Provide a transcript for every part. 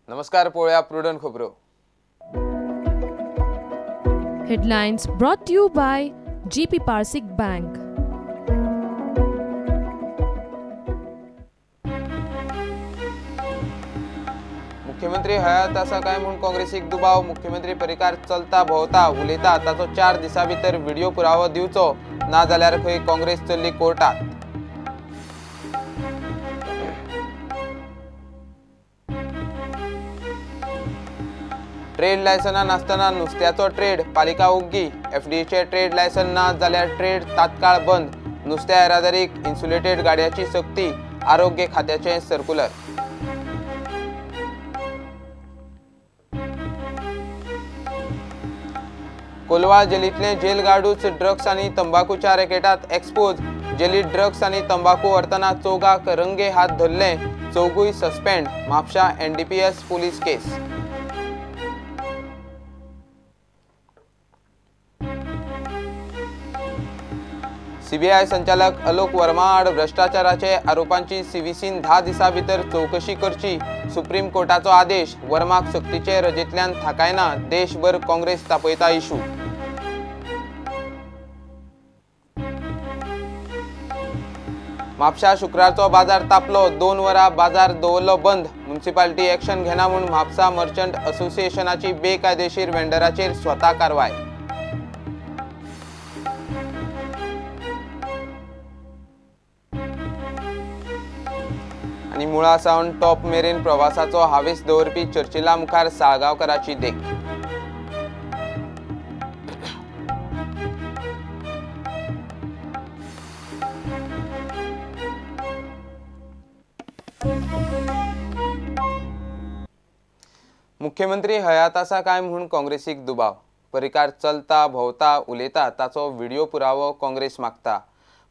नमस्कार, पळोवया प्रुडंट खबरो. Headlines brought to you by GP Parsik Bank. मुख्यमंत्री हयात आसा काय म्हूण काँग्रेसीक दुबाव. मुख्यमंत्री पर्रीकार चलता भोंवता उलयता ताचो 4 दिसां भितर व्हिडिओ पुरावो दिवचो, ना जाल्यार खंय काँग्रेस चल्ली कोर्टात. ट्रेड लायसनां नासतना नुस्त्याचो ट्रेड, पालिका ओग्गी. एफडीएचे ट्रेड लायसन ना जाल्यार ट्रेड तात्काळ बंद. नुस्त्या येरादारीक इन्सुलेटेड गाडयांची सक्ती, आरोग्य खात्याचें सर्कुलर. कोलवाळ जेलींतले जेल गार्डूच ड्रग्स आनी तंबाकूच्या रॅकेटात एक्सपोज. जेलीत ड्रग्स आनी तंबाकू व्हरतना चौगाक रंगे हात धरले, चौगूय सस्पेंड. म्हापशा एनडीपीएस पुलीस केस. सीबीआय संचालक अलोक वर्मा आड भ्रष्टाचाराचे आरोपांची सीव्हीसीन 10 दिसां भितर चवकशी करची, सुप्रीम कोर्टाचो आदेश. वर्माक सक्तीचे रजेंतल्यान थाकायना, देशभर काँग्रेस तापयता इशू. म्हापशा शुक्रारचो बाजार तापलो, 2 वरां बाजार दवरलो बंद. म्युनिसिपालिटी एक्शन घेना म्हूण म्हापसा मर्चंट असोसिएशनाची बेकायदेशीर वेंडराचेर स्वता कारवाय. आनी मुळा सावन टॉप मेरेन प्रवासाचो हावेस दवरपी चर्चिला मुखार साळगांवकाराची देख. मुख्यमंत्री हयात आसा काय म्हूण काँग्रेसीक दुबाव. पर्रीकार चलता भोंवता उलयता ताचो व्हिडिओ पुरावो काँग्रेस मागता.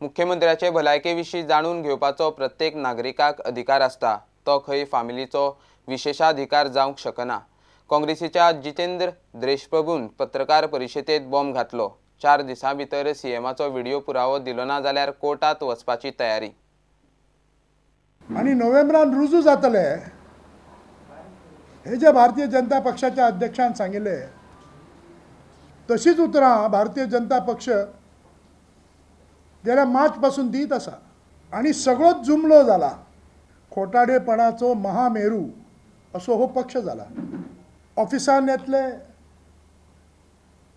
मुख्यमंत्र्याचे भलायके विशीं जाणून घेवपाचो प्रत्येक नागरिकाक अधिकार आसता, तो खंय फामिलीचो विशेषाधिकार जावंक शकना. काँग्रेसीच्या जितेंद्र देशप्रभून पत्रकार परिशदेंत बॉम्ब घातलो. 4 दिसां भितर सीएमाचो व्हिडिओ पुरावो दिलो ना जाल्यार कोर्टात वचपाची तयारी. आनी नोव्हेंबरान रुजू जातले हे जे भारतीय जनता पक्षाच्या अध्यक्षान सांगिल्ले तशीच उतरां भारतीय जनता पक्ष गेल्या मार्च पासून दीत आसा. आनी सगळोच जुमलो जाला, खोटाडेपणाचो महामेरू असो हो पक्ष जाला. ऑफिसान येतले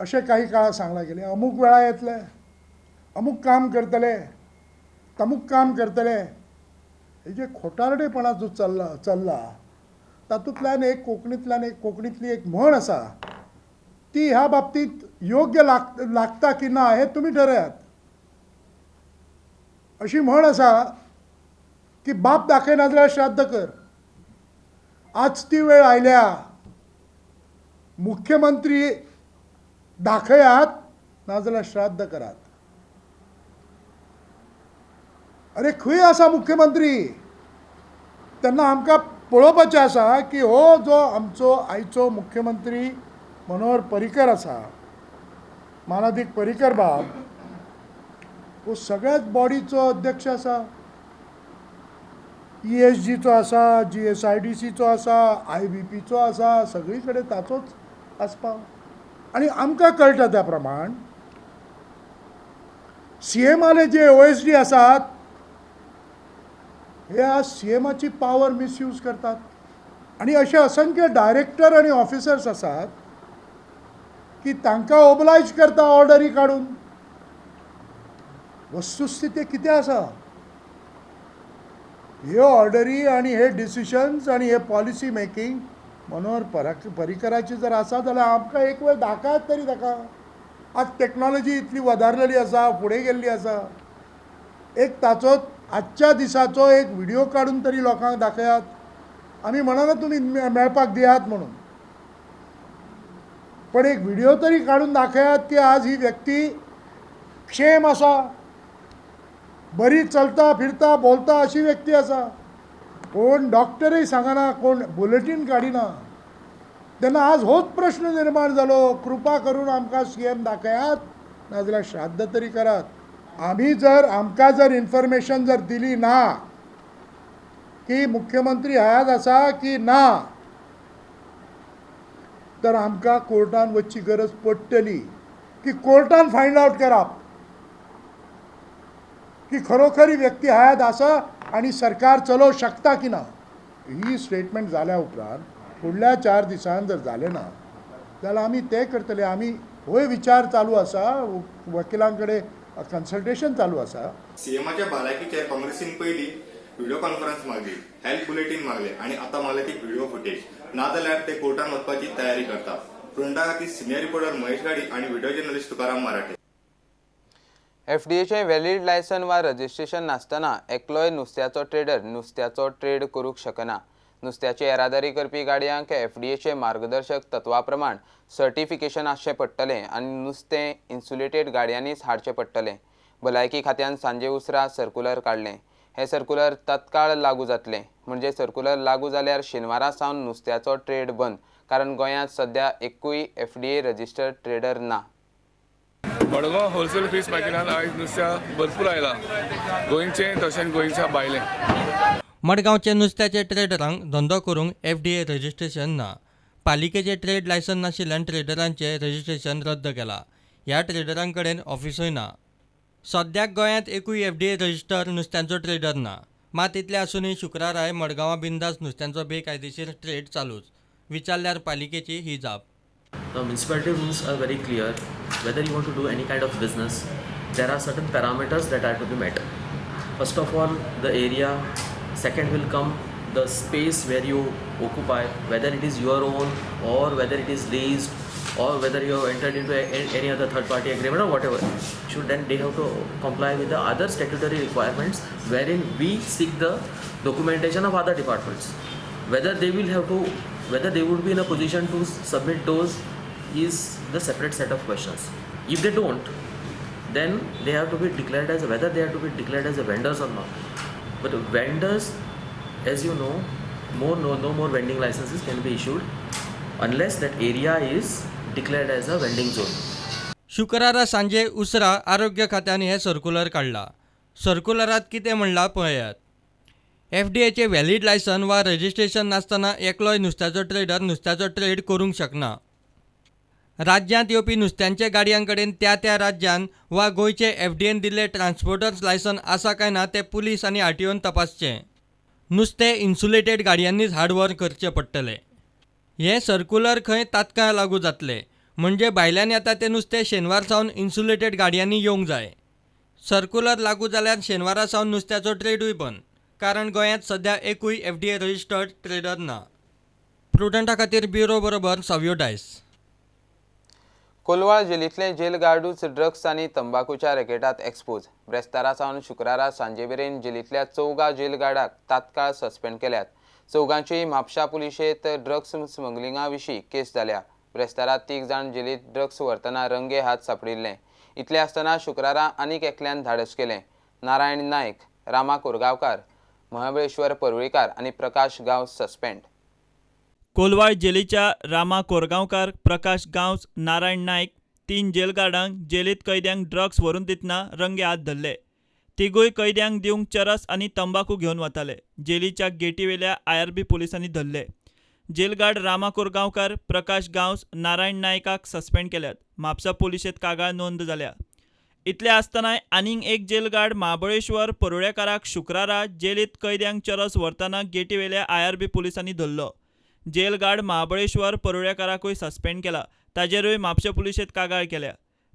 अशें काही काळार सांगलां गेलें, अमूक वेळा येतले, अमूक काम करतले, तमूक काम करतले. हे जे खोटारडेपणा जो चल्ला तातूंतल्यान एक कोंकणींतल्यान एक कोंकणींतली एक म्हण आसा, ती ह्या बाबतींत योग्य लागता की ना हें तुमी ठरयात. अशी म्हण आसा की बाप दाखयना जाल्यार श्राद्ध कर. आज ती वेळ आयल्या, मुख्यमंत्री दाखयात नाजाल्यार श्राद्ध करात. अरे खंय आसा मुख्यमंत्री? तेन्ना आमकां पळोवपाचें आसा की हो जो आमचो आयचो मुख्यमंत्री मनोहर पर्रीकर आसा, मानादीक पर्रीकर बाब, हो सगळ्याच बॉडीचो अध्यक्ष आसा. ESGचो आसा, GSIDCचो आसा, IBPचो आसा, सगळी कडेन ताचोच आसपाव. आनी आमकां कळटा त्या प्रमाण सीएमाले जे OSD आसात हे आज सीएमाची पावर मिसयूज करतात. आनी अशे असंख्य डायरेक्टर आनी ऑफिसर्स आसात की तांकां ओबलायज करता ऑर्डरी काडून. वस्तुस्थिती कितें आसा, ह्यो ऑर्डरी आनी हे डिसिशन्स आनी हे पॉलिसी मेकिंग मनोहर पर्रीकराची जर आसा जाल्यार आमकां एक वेळ दाखयात तरी ताका. आज टॅक्नॉलॉजी इतली वदारलेली आसा, फुडें गेल्ली आसा, एक ताचो आजच्या दिसाचो एक व्हिडिओ काडून तरी लोकांक दाखयात. आमी म्हणना तुमी मेळपाक दियात म्हणून, पण एक व्हिडिओ तरी काडून दाखयात की आज ही व्यक्ती क्षेम आसा, बरी चलता फिरता बोलता अशी व्यक्ती आसा. कोण डॉक्टरय सांगना, कोण बुलेटीन काडिना. तेन्ना आज होच प्रश्न निर्माण जालो, कृपा करून आमकां सीएम दाखयात नाजाल्यार श्राद्ध तरी करात. आमी जर आमकां जर इन्फॉर्मेशन जर दिली ना की मुख्यमंत्री हयात आसा की ना, तर आमकां कोर्टान वचची गरज पडटली की कोर्टान फायंड आवट करप की खरोखर ही व्यक्ती हयात आसा आनी सरकार चलोवंक शकता की ना. ही स्टेटमेंट जाल्या उपरांत फुडल्या 4 दिसान जर जालें ना जाल्यार आमी तें करतले. आमी होय विचार चालू आसा, वकिलां कडेन कन्सल्टेशन चालू आसा. सीएमाच्या भलायकीचेर काँग्रेसीन पयली व्हिडिओ कॉन्फरन्स मागली, हेल्थ बुलेटीन मागले आनी आतां मागले ती व्हिडिओ फुटेज. नाजाल्यार ते कोर्टान वचपाची तयारी करता. प्रुडंटा खातीर सिनियर रिपोर्टर महेश गाडी आनी व्हिडिओ जर्नलिस्ट तुकाराम मराठे. एफडीएचें व्हॅलीड लायसन वा रजिस्ट्रेशन नासतना एकलोय नुस्त्याचो ट्रेडर नुस्त्याचो ट्रेड करूंक शकना. नुस्त्याची येरादारी करपी गाडयांक एफडीएचे मार्गदर्शक तत्वा प्रमाण सर्टिफिकेशन आसचें पडटलें आनी नुस्तें इन्सुलेटेड गाडयांनीच हाडचें पडटलें. भलायकी खात्यान सांजे उसरां सर्कुलर काडलें. हें सर्कुलर तत्काळ लागू जातलें. म्हणजे सर्कुलर लागू जाल्यार शेनवारा सावन नुस्त्याचो ट्रेड बंद, कारण गोंयांत सध्या एकूय एफडीए रजिस्टर्ड ट्रेडर ना. मडगांव होलसेल फीश मार्केटान आयज नुस्त्या भरपूर आयला, गोंयचें तशेंच गोंयच्या भायलें. मडगांवचे नुस्त्याचे ट्रेडरांक धंदो करूंक एफडीए रजिस्ट्रेशन ना. पालिकेचे ट्रेड लायसन नाशिल्ल्यान ट्रेडरांचें रजिस्ट्रेशन रद्द केलां. ह्या ट्रेडरां कडेन ऑफिसूय ना. सद्याक गोंयांत एकूय एफडीए रजिस्टर नुस्त्यांचो ट्रेडर ना. मात इतलें आसूनय शुक्राराय मडगांवां बिंदास नुस्त्यांचो बेकायदेशीर ट्रेड चालूच. विचारल्यार पालिकेची ही जाप. The municipality rules are very clear. Whether you want to do any kind of business, there are certain parameters that are to be met. First of all, the area. Second will come the space where you occupy, whether it is your own or whether it is leased or whether you have entered into any other third party agreement or whatever. Should then they have to comply with the other statutory requirements, wherein we seek the documentation of other departments. Whether they will have to, whether they would be in a position to submit those is the separate set of questions. If they don't, then they have to be declared as, whether they have to be declared as a vendors or not. But vendors, as you know, no more vending licenses can be issued unless that area is declared as a vending zone. शुक्रारा सांजे उसरा आरोग्य खात्यान हें circular काडला. सर्कुलरात कितें म्हणलां पळयात. एफडीएचे valid license वा रजिस्ट्रेशन नासतना एकलोय नुस्त्याचो ट्रेडर नुस्त्याचो ट्रेड करूंक शकना. राज्यांत येवपी नुस्त्यांच्या गाडयां कडेन त्या त्या राज्यान वा गोंयचे एफडीएन दिल्ले ट्रान्सपोर्टर्स लायसन आसा काय ना तें पुलीस आनी आरटीओन तपासचें. नुस्तें इन्सुलेटेड गाडयांनीच हाडव्हर करचें पडटलें. हें सर्कुलर खंय तात्काळ लागू जातलें. म्हणजे भायल्यान येता तें नुस्तें शेनवार सावन इन्सुलेटेड गाडयांनी येवंक जाय. सर्कुलर लागू जाल्यार शेनवारा सावन नुस्त्याचो ट्रेडूय बंद, कारण गोंयांत सध्या एकूय एफडीए रजिस्टर्ड ट्रेडर ना. प्रुडंटा खातीर ब्युरो बरोबर सावियो डायस. कोलवाळ जेलींतले जेल गार्डूच ड्रग्स आनी तंबाकूच्या रॅकेटात एक्सपोज. ब्रेस्तारा सावन शुक्रारा सांजे मेरेन जेलींतल्या 14 जेल गार्डाक तात्काळ सस्पेंड केल्यात. 4गांची म्हापशा पुलिशेंत ड्रग्स स्मगलिंगा विशीं केस जाल्या. ब्रेस्तारा 3 जाण जेलींत ड्रग्स व्हरतना रंगे हात सापडिल्ले. इतलें आसतना शुक्रारा आनीक एकल्यान धाडस केलें. नारायण नायक, रामा कोरगांवकार, महाबळेश्वर परुळीकार आनी प्रकाश गांवस सस्पेंड. कोलवाळ जेलीच्या रामा कोरगांवकार, प्रकाश गांवस, नारायण नायक 3 जेलगार्डांक जेलीत कैद्यांक ड्रग्स व्हरून दितना रंगे हात धरले. तिगूय कैद्यांक दिवंक चरस आनी तंबाकू घेवन वताले. जेलीच्या गेटीवेल्या आयआरबी पुलिसांनी धरले. जेलगार्ड रामा कोरगांवकार, प्रकाश गांवस, नारायण नायकाक सस्पेंड केल्यात. म्हापसा पुलिशेंत कागाळ नोंद जाल्या. इतले आसतनाय आनीक एक जेलगार्ड महाबळेश्वर परुळेकाराक शुक्रारा जेलीत कैद्यांक चरस व्हरतना गेटीवेल्या आयआरबी पुलिसांनी धरलो. जेलगार्ड महाबळेश्वर परुळेकाराकूय सस्पेंड केला. ताजेरूय म्हापशें पुलिशेंत कागाळ केल्या.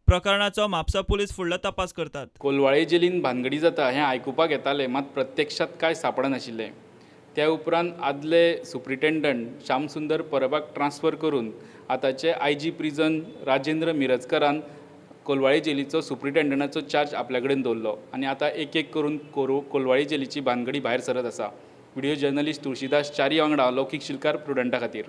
प्रकरणाचो म्हापसा पुलीस फुडलो तपास करतात. कोलवाळे जेलीन भानगडी जाता हें आयकुपाक येतालें, मात प्रत्यक्षात कांय सापडनाशिल्लें. त्या उपरांत आदले सुप्रिटेंडंट श्यामसुंदर परबाक ट्रान्सफर करून आतांचे आयजी प्रिजन राजेंद्र मिरजकरान कोलवाळे जेलीचो सुप्रिटेंडंटाचो चार्ज आपल्या कडेन दवरलो आनी आतां एक एक करून कोलवाळे जेलीची भानगडी भायर सरत आसा. व्हिडिओ जर्नलिस्ट तुळशीदास च्यारी वांगडा लौकीक शिलकार, प्रुडंटा खातीर.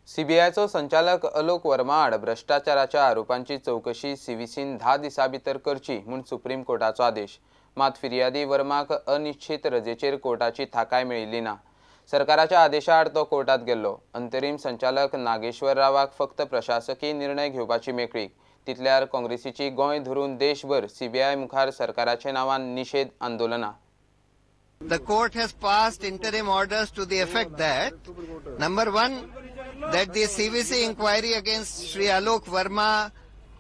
सीबीआयचो संचालक अलोक वर्मा आड भ्रश्टाचाराच्या आरोपांची चवकशी सीव्हीसीन 10 दिसां भितर करची म्हूण सुप्रीम कोर्टाचो आदेश. मात फिर्यादी वर्माक अनिश्चित रजेचेर कोर्टाची थाकाय मेळिल्ली ना. सरकाराच्या आदेशा आड तो कोर्टात गेल्लो. अंतरीम संचालक नागेश्वर रावाक फक्त प्रशासकीय निर्णय घेवपाची मेकळीक. तितल्यार काँग्रेसीची गोंय धरून देशभर सीबीआय मुखार सरकाराच्या नांवान निशेध आंदोलनां. The court has passed interim orders to the effect that, number 1, that the CVC inquiry against Shri Alok Verma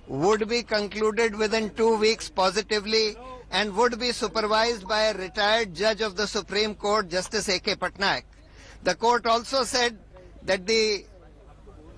would be concluded within 2 weeks positively and would be supervised by a retired judge of the Supreme Court, Justice A.K. Patnaik. The court also said that the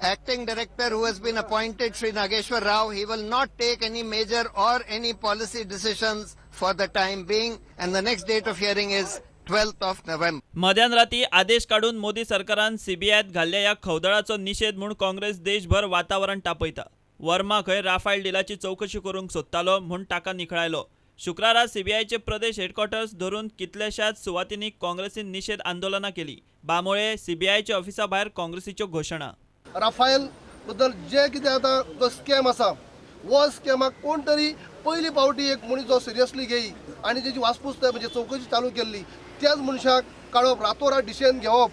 acting director who has been appointed, Shri Nageshwar Rao, he will not take any major or any policy decisions for the time being, and the next date of hearing is 12th of November. मध्यान राती आदेश काडून मोदी सरकारान सीबीआयत घाल्ल्या ह्या खवदळाचो निशेध म्हूण काँग्रेस देशभर वातावरण तापयता. वर्मा खंय राफायल डिलाची चवकशी करूंक सोदतालो म्हूण ताका निखळायलो. शुक्रारा सीबीआयचे प्रदेश हेडक्वॉर्टर्स धरून कितल्याशाच सुवातींनी काँग्रेसीन निशेध आंदोलनां केली. बांबोळे सीबीआयच्या ऑफिसा भायर काँग्रेसीच्यो घोशणा. राफायल बद्दल जे कितें आतां जो स्कॅम आसा, हो स्कॅमाक कोण तरी पयली पावटी एक मनीस जो सिरियसली घेई आनी तेजी वासपूस म्हणजे चवकशी चालू केल्ली, त्याच मनशाक काडप, रातोरात डिसिजन घेवप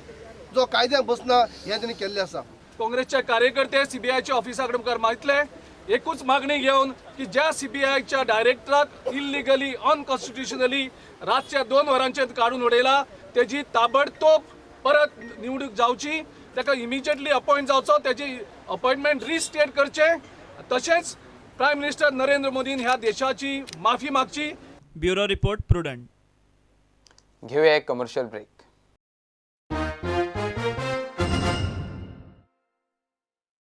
जो कायद्याक बसना, हें तेणी केल्लें आसा. काँग्रेसचे कार्यकर्ते सीबीआयच्या ऑफिसा कडेन मुखार मागतले एकूच मागणी घेवन की ज्या सीबीआयच्या डायरेक्टराक इल्लिगली, अनकॉन्स्टिट्युशनली रातच्या 2 वरांचेर काडून उडयला, तेजी ताबडतोब परत निवडणूक जावची, ताका इमिजिएटली अपॉयंट जावचो, तेजी अपॉयंटमेंट रिस्टेट करचें. तशेंच प्रायम मिनिस्टर नरेंद्र मोदीन ह्या देशाची माफी मागची. Bureau report, prudent. घेऊया एक कमर्शियल ब्रेक.